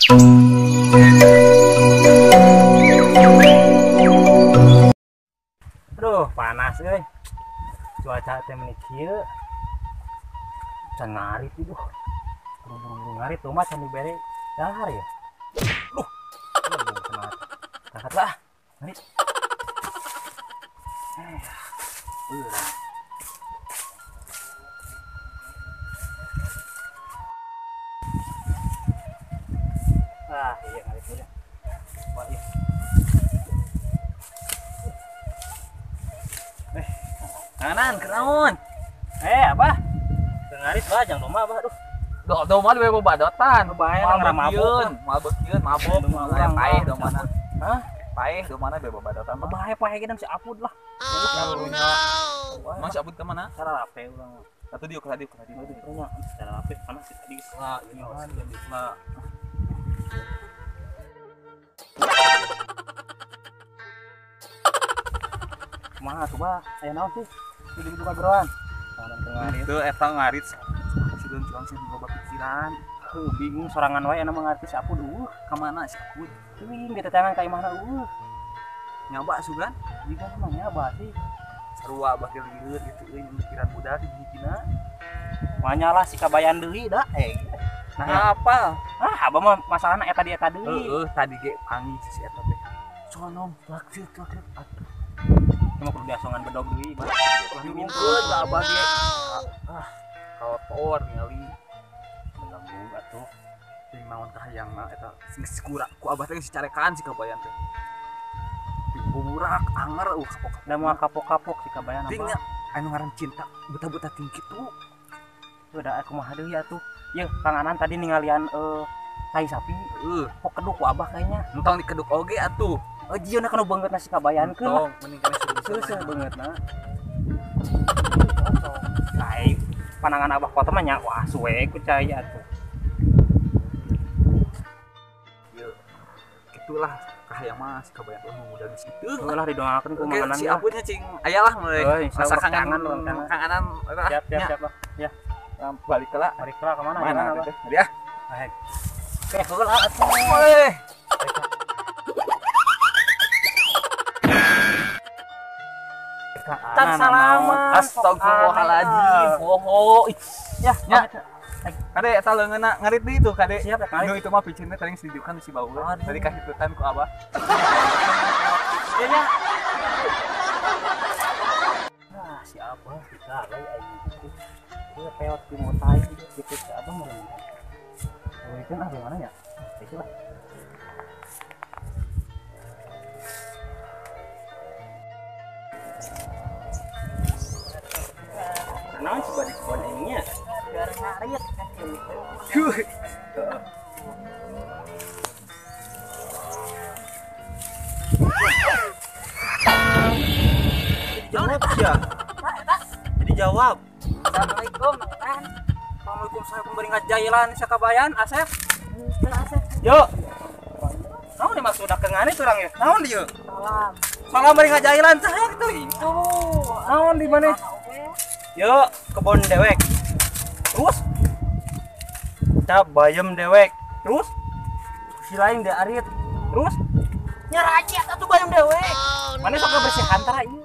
Aduh, panas euy. Cuaca teh meni kieu. Can ngarit ieu. Buru-buru ngarit tuh mah can dibere dahar ya. Duh. Angkat lah. Ngarit. Ah, iya ngarit udah. Wah, iya. Kanan, kenaon. Apa? Ngarit bah, jangan domba bah, aduh. Domba dibere badotan. Bae nang mabuk, mabuk, mabuk. Paeh domana. Hah? Paeh domana bebe badotan. Bae paeh ge si Apud lah. Oh, no. Mang si Apud ka mana? Cara rape urang. Atuh dieu ka dieu ka dieu. Nya, secara rape panas si tadi. Lah, ini lah. Kumaha tuh bah? Aya naon sih? Di buka geroan. Itu eta ngarit sidon cuang sih loba pikiran. Heuh, bingung sorangan wae anu mengarti si Apud eueuh. Ka mana si Apud? Teuing ditetangan ka imahna eueuh. Nyaba sugan? Jika mah nyaba sih. Sarua bakal lieur gitu euy mikiran budak di hijina. Manyalah si kabayan deui da Nah, apa? Ah, abah mah masalahna eta di eta deui. Heeh, tadi ge panggih si eta teh. Sono laksir laksir atuh. Cuma kudu diasongan bedog deui, bah. Nyurungkeun ka abah ge. Ah, kotor ningali. Mengganggu atuh. Ting naon kahayangna eta geus kurang ku abah teh geus carekan si kabayan teh. Buburak anger kapok. Da moal kapok-kapok si kabayan apa. Ting anu ngaran cinta buta-buta ting kitu. Udah aku mah deui atuh. Yeuh, Kang Anan tadi ningalian tai sapi. Kok keduk ku abah kayaknya. Entong dikeduk oge atuh. Oh, jieuna kana beungeutna si kabayankeun lah. Mending kana seuseuh beungeutna. Cai panangan abah kota mah nya wah suwe ku cai atuh. Yeuh. Kitulah kahayang mah si kabayan teh muda geus kitu. Ulah didoakeun ku Mang Anan. Si Apudnya cing aya lah mulai. Rasa kangen Kang Anan. Siap siap siap lah. Ya. Balik lah. Balik lah kemana? Mana teh? Ya. Baik. Oke, heula atuh. Weh. Tan salaman. Astagfirullahaladzim. Oh, ya, nya. Kade eta leungeunna ngarit deui tuh kade. Siap ya, kade. Nu itu mah piceunna tadi didiukan si bau. Tadi kahitutan ku abah. Ya nya. Ah, si abah kita leuy aing gitu. Dia peot di motai gitu si abah mah. Oh, itu ah mana ya? Itu lah. Naon coba di kebon aingnya? Biar ngarit. Jawab ya. Jadi jawab. Assalamualaikum, Mang Anan. Assalamualaikum, saya kembali ngajailan sakabayan Asep. Asep. Yo. Naon dimaksud ke ngarit urang ya? Naon dieu? Salam. Salam bari ngajailan saha kitu. Oh, naon di mana? Yo, kebon dewek. Terus kita bayem dewek. Terus si lain dia arit. Terus nyaraja atuh bayem dewek. Oh, mana sok bersihan tara ieu.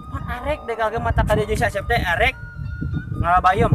Pan arek dek kage mata ka dia jeung si Asep teh arek ngalabayem.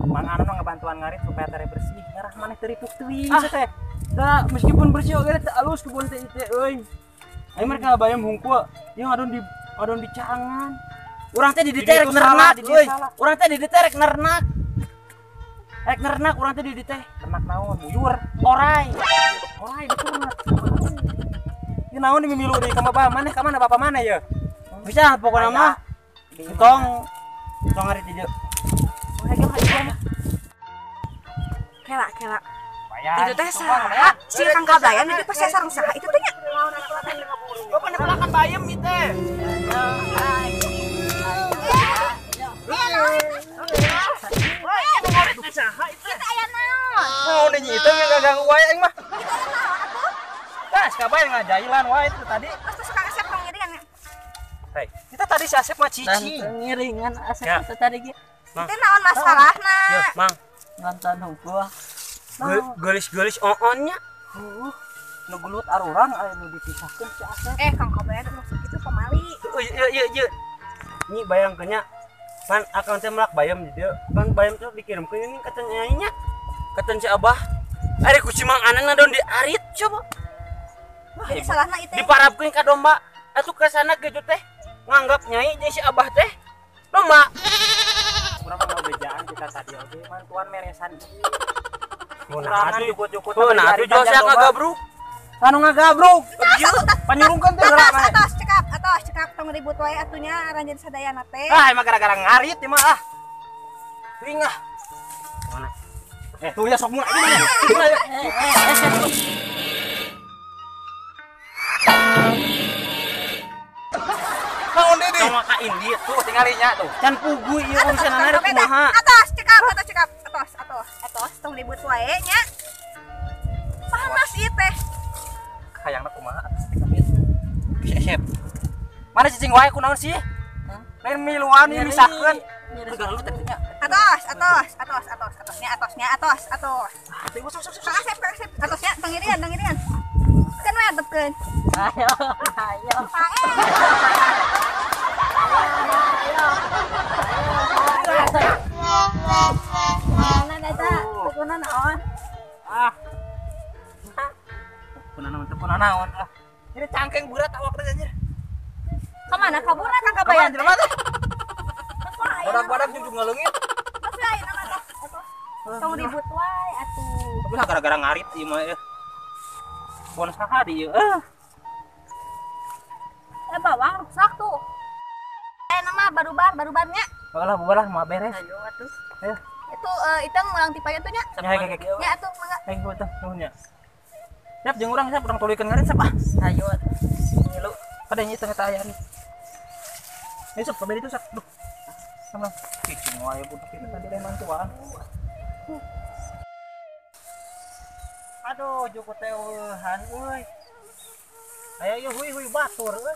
Mang Anan mah ngabantuan ngarit supaya tere bersih. Ngarah maneh teu ripuk teuing teh. Da meskipun bersih oge teh alus kebon teh teh euy. Ayo mereka bayem hungkul. Ieu adon di caangan. Urang teh di dieu rek nernak euy. Urang teh di dieu rek nernak. Rek nernak urang teh di dieu teh. Ternak naon? Buyur, orai. Orai diternak. Ieu naon dimilu deui ka bapak maneh ka mana bapak maneh ye? Bisa pokona mah tong tong ngarit di dieu. Kela kela. Itu teh saha? Si Kang Kabayan itu pasti sareng saha itu teh nya. Bapak nepelakan bayem ieu teh. Naon deui itu ngaganggu wae aing mah. Tah, si Kabayan ngajailan wae itu tadi. Terus Kang Asep ngiringan. Hei, kita tadi si Asep mah cici. Ngiringan Asep itu tadi ge. Itu naon masalahna? Yo, Mang. Nonton hungkul. Gelis-gelis oonnya. Heuh. Nu gelut arurang aya nu dipisahkeun si Asep. Kang Kabayan maksud kitu pamali. Ieu ieu. Nyi bayangkeun nya. Pan akang teh melak bayam di dieu. Pan bayam teh dikirimkeun ini kata nyai nya. Kata si Abah. Ari ku si Mang Anan ngadon diarit coba. Wah, jadi salahna ieu teh. Diparabkeun ka domba. Atuh kasana kitu teh nganggap nyai jeung si Abah teh domba. Urang mah bejaan kita tadi oge mantuan meresan. Kurangan jukut-jukut. Nah, atuh jauh sia ngagabruk. Anu ngagabruk. Panyurungkeun teh geura mah. Atos cekap, atos cekap tong ribut wae atunya ranjeun sadayana teh. Ah, emang gara-gara ngarit ieu mah ah. Teuing ah. Mana? Tuh ya sok mulai mana? Naon deui? Tong ka indi tuh tingalinya tuh. Can puguh ieu urusanana rek kumaha. Atos cekap, atos cekap. Atos, atos, atos tong ribut wae nya. Panas ieu teh. Hayangna kumaha atos teh kabeh. Sep. Mana cicing wae kunaon sih? Lain miluan misahkeun. Tegar lu teh nya. Atos, atos, atos, atos, atosnya, atosnya, atos, atos. Sok, sok, sok. Kang Asep, atosnya tong irian, tong irian. Kan we antepkeun. Ayo, ayo. Mana eta? Kuna naon? Ah. Kuna naon teh kuna naon ah. Ini cangkeng berat awak teh anjir. Ka mana kaburna Kang Kabayan? Jelema teh. Badak-badak jujung ngaleungit. Tos we ayeuna mah tos. Tong ribut wae atuh. Tapi lah gara-gara ngarit ieu mah euy. Pon saha di ieu? Bawang rusak tuh. Ayeuna mah barubar-barubarnya. Balah bubar lah mah beres. Ayo atuh. Ayo. Itu itang ulang tipaya tuh nya. Ya, ya, ya. Nya atuh mangga. Ayo tuh nuhun nya. Siap jeung urang siap urang tuluykeun ngarit siap ah. Ayo atuh. Ngilu. Pada nya tengah aya nih. Ayo sok kabeh itu sok. Duh. Sama. Cicing wae budak itu tadi teh mantuan. Aduh, joko teh eueuhan euy. Aya ieu huy-huy batur euy.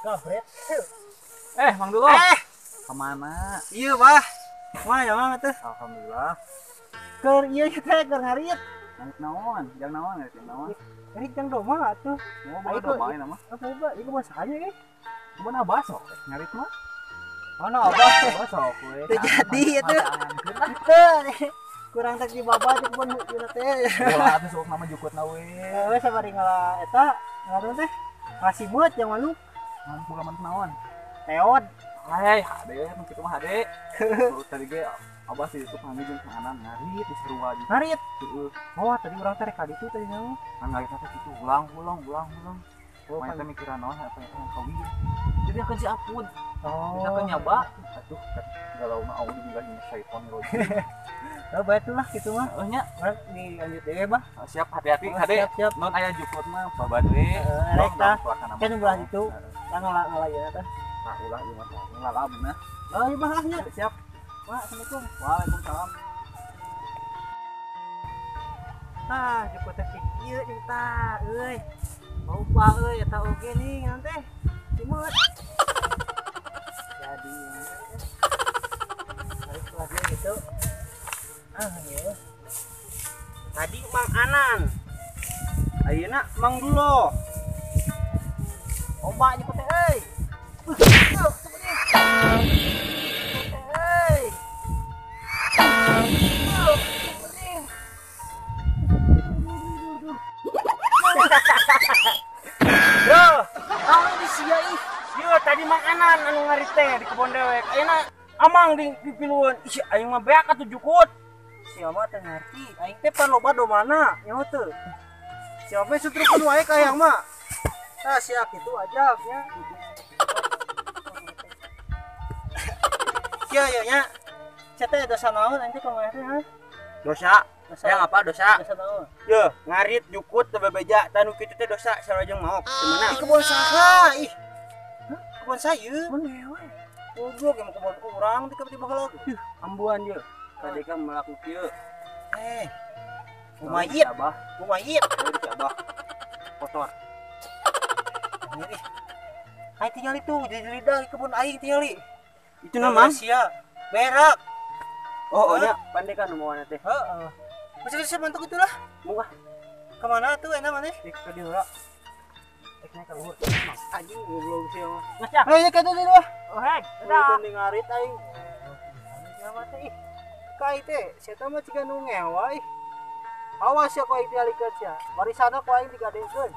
Gabret. Mang Dulo. Kemana? Iya, Bah. Kumaha ya, Mang atuh? Alhamdulillah. Keur ieu teh keur ngarit. Ngarit naon? Jang naon ngarit naon? Ngarit jang domba atuh. Mau bawa domba ieu mah. Apa ieu kebon saha euy? Kebon abah sok ngarit mah. Mana abah? Abah sok we. Teu jadi atuh. Teu. Kurang teh di baba di kebon ieu teh. Ulah atuh sok nama jukutna we. Heuh sabari ngala eta ngaran teh. Ngasibut yang manuk. Mampu ka manuk naon? Teod. Hai, hade, mun kitu mah hade. Tadi ge abah sih itu panggil jeung Kang Anan ngarit di sarua jeung. Ngarit? Heeh. Oh, tadi urang teh rek ka ditu tadi nya. Kan ngarit teh kitu ulang ulang ulang ulang. Oh, teh mikiran naon apa yang kawin. Jadi akan si Apun. Oh. Bisa kan nyaba. Aduh, galau mah audu billahi minasyaitonir rajim. Oh, bae lah kitu mah. Heuh nya, urang dilanjut deui bah. Siap, hati-hati, hade. Siap, siap. Non aya jukut mah babad we. Heeh, rek tah. Kan belah ditu. Lah ngala ieu teh. Nah, ulah ieu mah ngalalabna. Oh, ieu mah nya. Siap. Wah, assalamualaikum. Waalaikumsalam. Tah, jukut teh kieu jeung tah euy. Bau euy eta oge nih naon teh. Cimut. Jadi balik lagi gitu. Ah, ieu. Tadi Mang Anan. Ayeuna Mang Dulo. Ombak jukut teh euy. Yo, naon di sia ih. Yo tadi Mang Anan anu ngarit teh di kebon dewek. Ayeuna amang di piluan. Ih, aing mah beak atuh jukut. Sia mah teu ngarti. Aing teh pan loba domana, nyaho teu. Sia mah sutrukeun wae ka hayang mah. Tah sia kitu aja nya. Kieu ieu nya. Sia teh dosa naon anjing kumaha teh, ha? Dosa. Yang apa dosa? Dosa naon? Yo, ngarit jukut teu bebeja tanu kitu teh dosa sarua jeung maok. Kumaha? Ih, kebon saha ih. Hah? Kebon saya. Kebon dewe. Goblok emang kebon urang teh tiba heula. Ambuan ye. Tadi kan melaku kieu. Lumayit. Abah. Lumayit. Dari abah. Kotor. Ini. Aing tinggal itu jadi lidah kebun aing tinggali. Itu nama sia. Berak. Oh, oh nya pandai kan nu mawana teh. Heeh. Masih bisa bantu itulah. Mungah. Kemana tuh enak maneh? Ka dieu heula. Rek naik ka luhur. Anjing goblok sih mah. Geus ya. Ayo ka dieu dulu. Oh, hek. Dadah. Itu ngarit aing. Siapa teh ih. Ka aing teh, sia teh mah ciga nu ngewa ih. Awas ya ku aing dialikeun sia. Barisana ku aing digadekeun.